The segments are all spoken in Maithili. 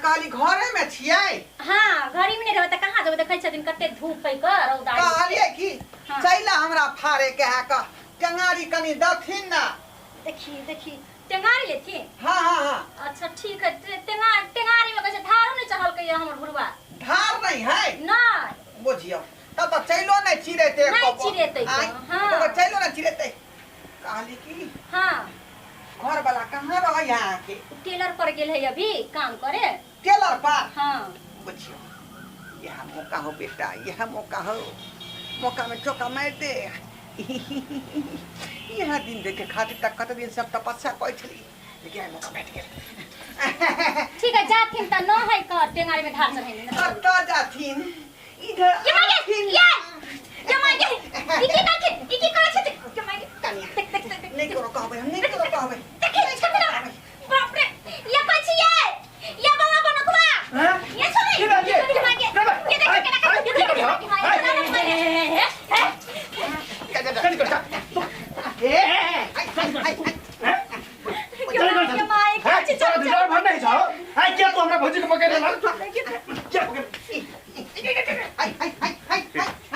कहली घरे में छियै। हाँ, घरी में नहीं रहबै त कहाँ जेबै? देखै छथिन कते धूप है क रौदा। कहलियै कि हाँ। चलि हमरा फाड़े के है क टेंगारी कनी दथिन ना। देखी देखी, टेंगारी लेथिन? हाँ हाँ हाँ। अच्छा ठीक है। टेंगारी में कहै छै धारो नहीं चढ़लकै हमर बुढ़वा। धार नहीं है? नहीं। बुझियौ तब तऽ चैलो नहीं चिरेतै। नहीं चिरेतै। हाँ। तब चैलो नहीं चिरेतै। कहली कि हाँ। घर वाला कहाँ रहै है अहाँके? टेलर पर गेल है अभी काम करे। टेलर पर? हाँ। बुझियौ यह मौका हो बेटा, यह मौका हो, मौका में चौका मार दे। यह दिन देखे खातिर तक कत दिन सब तपस्या करै छली, लेकिन आइ मौका भेट गेल। ठीक है, जाथिन त न है क टेंगारी में धार चढ़ेने। कतऽ जाथिन? इधर ये मागे आथिन। ये ये मागे, ई की करथिन? ई की करै छथिन? ये मागे। कनिया। देख देख देख। नहि करो कहबै, हम नहि करो कहबै। देखी छथिन, बाप रे। ये कहै छी ये ये बाबा बनकुआ। हैं? ये छोड़ी। की बात ये? ये मागे। रे बा, ये देख आय, केना आय, करथिन। की करियो? आय, कनी कर, तू, ए, आइ, आइ, आइ, आइ। हैं? चल, चल, चल। ये माय, हैं? चल, तोरा चल। दिलदार भर नहीं छौ? हैं, किया तू हमरा भौजी के पकड़ लेलक? किया पकड़? आइ, आइ, आइ, आइ, आइ, आइ, आइ।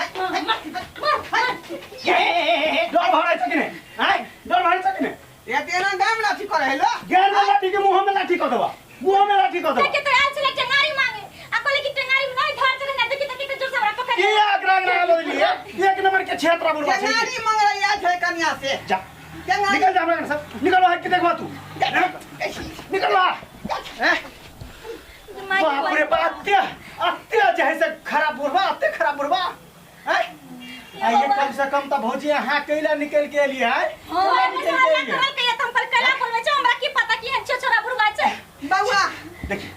डर भरै छ कि नै? हैं? डर भरै छ कि नै? ये तेना दाम लाठी करे हेलो। गैर में लाठी के मुंह में लाठी कऽ देबा, मुंह में लाठी कऽ देबा। के तो आयल छलै टेंगारी मांगे आ कहले कि टेंगारी में नहीं धार चले ना। देखी देखी के जोर से हमरा पकड़ की आगरा आगरा बदलिए, एक नंबर के क्षेत्र बुढ़वा छै। टेंगारी मंगरैया छै कनिया से। जा। टेंगारी। निकल जा हमरा घर से, निकल बाहर। के देखबा तू, निकल बाहर। हैं? बाप रे बाप, अत्ते अत्ते जे है से खराब बुढ़वा, अत्ते खराब बुढ़वा। हैं? आ ये कम से कम तऽ भौजी अहाँ कैला निकल के एलियै है? हाँ, कैला निकल के एलियै? करल के हम पर कैला बोलबै छै? हमरा की पता कि हन छोरा बुढ़वा छै। बौआ। देखी,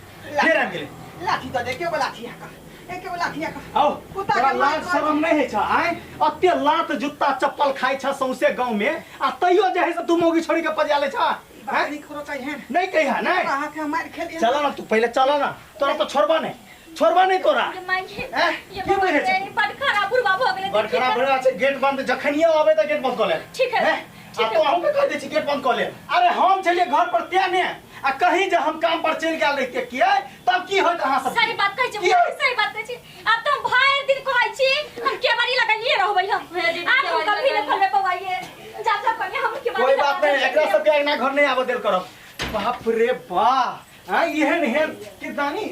फेर आबि गेलै। लाठी दऽ दे, एके गो लाठी है का, एके गो लाठी है का। आओ। कुत्ता के तोरा मार लाज मार। शरम नहीं है छ? आय, अते लात जुत्ता चप्पल खाइ छ सौंसे गांव में आ तैयो जे है से तू मौगी छोड़ी के पजा ले छ। ई बात नहीं करो चाहिए। नहीं कहिया नहीं। अहाँ के मार खेलिए। चलो ना तू पहले, चलो ना। तोरा तो छोड़बा नहीं, छोड़बा नहीं तोरा। ये माय। हैं? ये की बुझै छै? बड़ खराब बुढ़वा भऽ गेलै। बड़ खराब बुढ़वा छै। गेट बंद, जखनिये आबै तऽ गेट बंद कऽ ले। ठीक है। हैं? ठीक आ है। तो अहूँ के कह दै छी गेट बंद कऽ ले। अरे हम छलियै घर पर तें ने, आ कहीं जे हम काम पर चलि गेल रहितियै किए तब की होइत अहाँ सब? सही बात कहै छी। की होइत? सही बात कहै छी। आब तऽ हम भरि दिन कहै छी हम केबाड़ी लगैलिए रहबै। हम आब हम कभी नहि खोलबै पवाइए। जा जा कनिया, हम केबाड़ी कोई बात लगा नहीं, दै एकरा छियै। सबके अंगना घर नहीं आबऽ देल करब। बाप रे बा, हाँ, एहन एहन किरदानी।